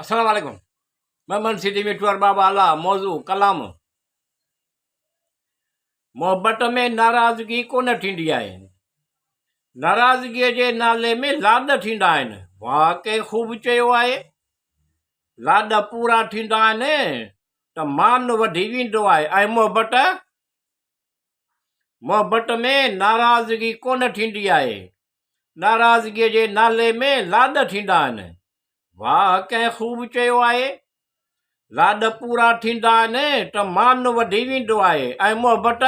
السلام عليڪم مهمان سٽي ۾ ٽوئر بابا اعليٰ موضوع ڪلام محبت ۾ ناراضگي ڪونه ٿيندي آهي ناراضگي جي نالي ۾ لاڏ ٿيندا آهن واهه ڪنهن خوب چيو آهي لاڏ پورا ٿيندا آهن ته مان وڌي ويندو آهي ۽ محبت محبت ۾ ناراضگي ڪونه ٿيندي آهي ناراضگيء جي نالي ۾ لاڏ ٿيندا آهن. واهه ڪنهن خوب چيو آهي. لاڏ پورا ٿيندا آهن ته مان وڌي ويندو آهي ۽ محبت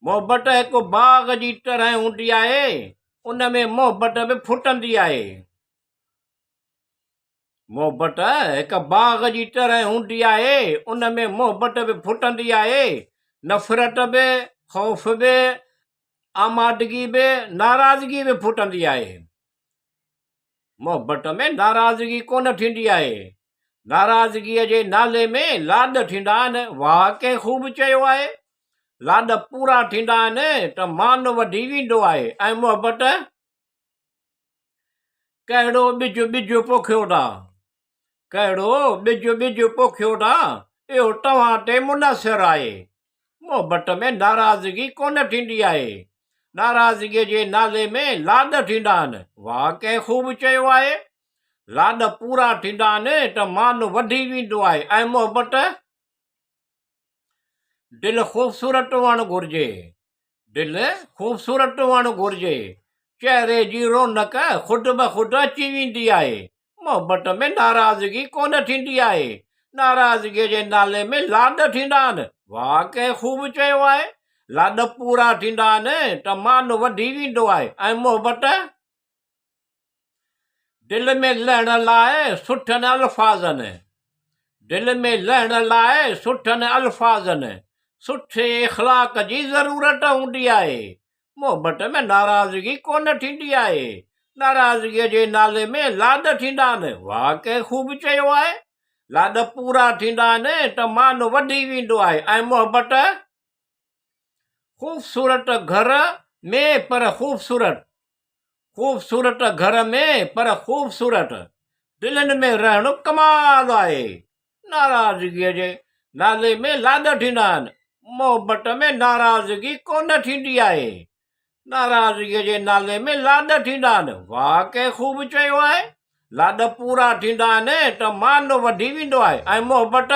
محبت هڪ باغ جي طرح هوندي آهي، ان ۾ محبت به ڦٽندي آهي. محبت هڪ باغ جي طرح هوندي آهي، ان ۾ محبت به ڦٽندي آهي، نفرت به، خوف به، آمادگي به، ناراضگي به ڦٽندي آهي. محبت ۾ ناراضگي ڪونه ٿيندي آهي. ناراضگيء جي نالي ۾ لاڏ ٿيندا آهن. واهه ڪنهن خوب چيو آهي. لاڏ پورا ٿيندا آهن ته مان وڌي ويندو آهي ۽ محبت ڪهڙو ٻج ٻج پوکيو ٿا، ڪهڙو ٻج ٻج پوکيو ٿا، اهو توهان تي منحصر آهي. محبت ۾ ناراضگي ڪونه ٿيندي آهي. ناراضگيء جي نالي ۾ لاڏ ٿيندا آهن. واهه ڪنهن خوب چيو آهي. لاڏ پورا ٿيندا آهن ته مان وڌي ويندو آهي ۽ محبت دل خوبصورت هئڻ گهرجي. دل خوبصورت هئڻ گهرجي. چهري جي رونق خود بخود اچي ويندي آهي. محبت ۾ ناراضگي ڪونه ٿيندي آهي. ناراضگيء جي نالي ۾ لاڏ ٿيندا آهن. واهه ڪنهن خوب چيو آهي. لاڏ پورا ٿيندا آهن ته مان وڌي ويندو آهي ۽ محبت دل ۾ لهڻ لاء سٺن الفاظن دل ۾ لهڻ لاء سٺن الفاظن سٺي اخلاق جي ضرورت هوندي آهي. محبت ۾ ناراضگي ڪونه ٿيندي آهي. ناراضگيء جي نالي ۾ لاڏ ٿيندا آهن. واهه ڪنهن خوب چيو آهي. لاڏ پورا ٿيندا آهن ته مان وڌي ويندو آهي ۽ محبت خوبصورت گهر ۾ پر خوبصورت خوبصورت گهر ۾ پر خوبصورت دلين ۾ رهڻ ڪمال آهي. ناراضگيء جي نالي ۾ لاڏ ٿيندا آهن. محبت ۾ ناراضگي ڪونه ٿيندي آهي. ناراضگيء جي نالي ۾ لاڏ ٿيندا آهن. واهه ڪنهن خوب چيو آهي. لاڏ پورا ٿيندا آهن ته مان وڌي ويندو آهي ۽ محبت.